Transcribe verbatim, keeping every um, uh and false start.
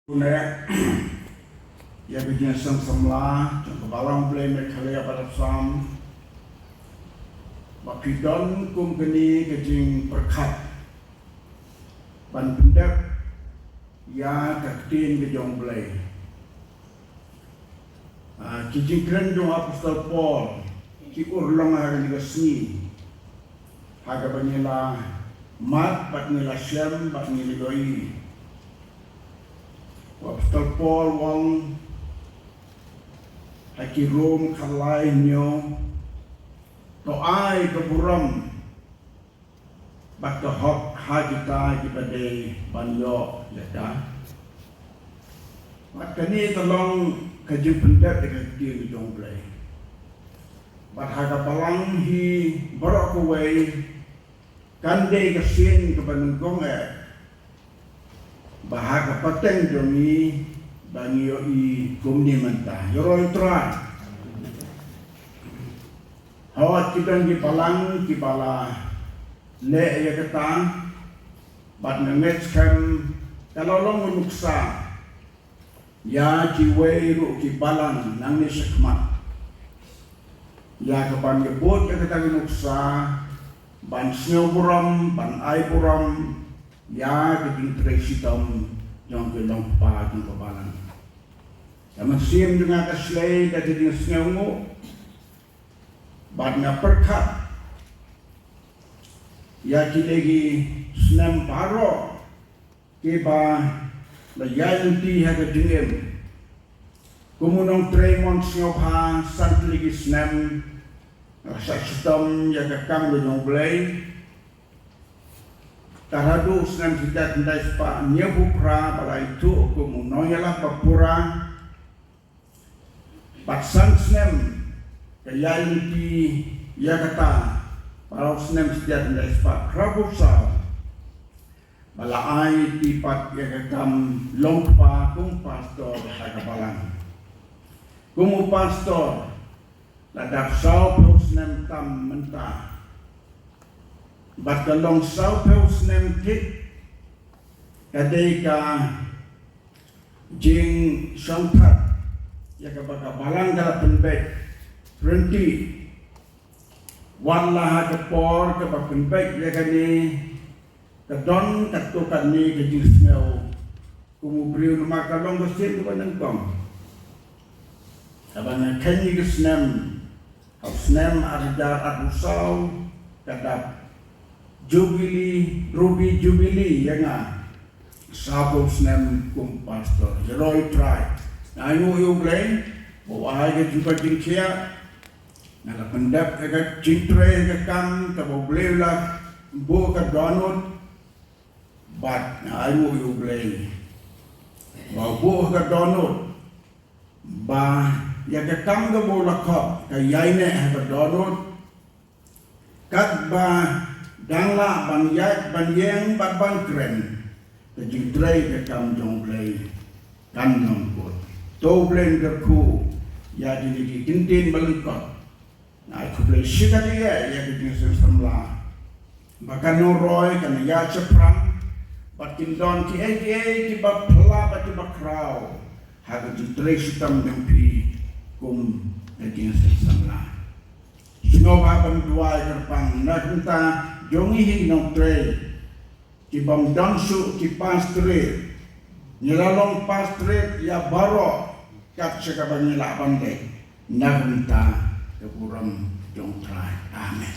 Pune ïa ka jingseng samla jong ka Balang Blei Meghalaya Badasam ba phi don kum kane ka jingpyrkhat ban pyndep ïa ka ktien ka jong Blei. Ah, ki jingkren jong Apostol Paul ki urlong ha kane ka sngi ha kaba ngi la mad bad ngi la shem bad ngi la ïohi. U Apostol Paul u ong ha ki Rom khatlai hynñiew, to ai ka burom bad ka hok ha kita kiba dei ban ïoh ïa ka. Bad kane ka long ka jingpyndep ïa ka ktien jong Blei. Bad ha ka balang hi baroh kawei kan dei ka sien kaba nyngkong eh ba ha ka pateng jong ngi ba ngi ïohi kumne mynta. Ïaroh ïa U Trai. Hooid, ki don ki balang kiba la leh ïa kata bad nga ngeit skhem ka la long u nuksa ïa kiwei ruh ki balang nangne shakhmat ïa ka ban ïabud ïa kata ka nuksa ban sngew burom, ban ai burom ïa ka jingtrei shitom jong ki longkpa jong ka balang. Ka mynsiem jong nga ka shlei da ka jingsngewnguh bad nga pyrkhat ïa kine ki snem baroh kiba la ïaid lynti ha ka jingim. Kum u nongtrei mon sngewbha, san tylli ki snem nga la shah shitom ïa ka kam ka jong U Blei. Tang haduh u snem shi hajar khyndai spah hynñiewphew phra ba la ïathuh kum u nongïalam ba pura. Bad san snem ka ïaid lynti ïa kata, para u snem shi hajar khyndai spah phraphew saw ba la ai ïa ki pat ïa ka kam longkpa kum pastor ha ka balang. Kum u pastor la dap sawphew snem tam mynta. Bad ka long sawphew snem thik ka dei ka jingshongthait ïa kaba ka balang ka la pynbeit. Rynti wat la ha ka por kaba pynbeit ïa kane ka don katto katne ka jingsngew kum u briew namar ka long ka sien kaba nyngkong. Haba nga kheiñ ïa ka snem, ha u snem ar hajar arphew saw ka dap jubili, ruby jubili ïa nga. Sawphew snem kum pastor. Ïaroh ïa U Trai. Nga ainguh ïa U Blei ba u ai ka jingkoit jingkhiah. Nga la pyndep ïa ka jingtrei ïa ka kam kaba U Blei u la buh ka dohnud. Bad nga ainguh ïa U Blei ba u buh ka dohnud ba ïa ka kam kaba u la khot ka ïaineh ha ka dohnud. Katba dang lah ban ïaid ban ïeng bad ban kren, ka jingtrei ka kam jong U Blei kan nang kut. To U Blei un kyrkhu ïa kine ki kyntien ba lyngkot. Nga ai khublei shikatdei ïa ka jingseng samla ba kan nang roi, kan nang ïaid shaphrang bad kin don kiei kiei kiba phylla bad kiba khraw ha ka jingtrei shitom jong phi kum ka jingseng samla. Sngewbha ban duwai kyrpang na ka bynta jong ngi hi ki nongtrei ki bym don shuh ki pastorate. Ngi la long pastorate ïa baroh kat sha kaba ngi lah ban leh na ka bynta ka burom jong U Trai. Amen.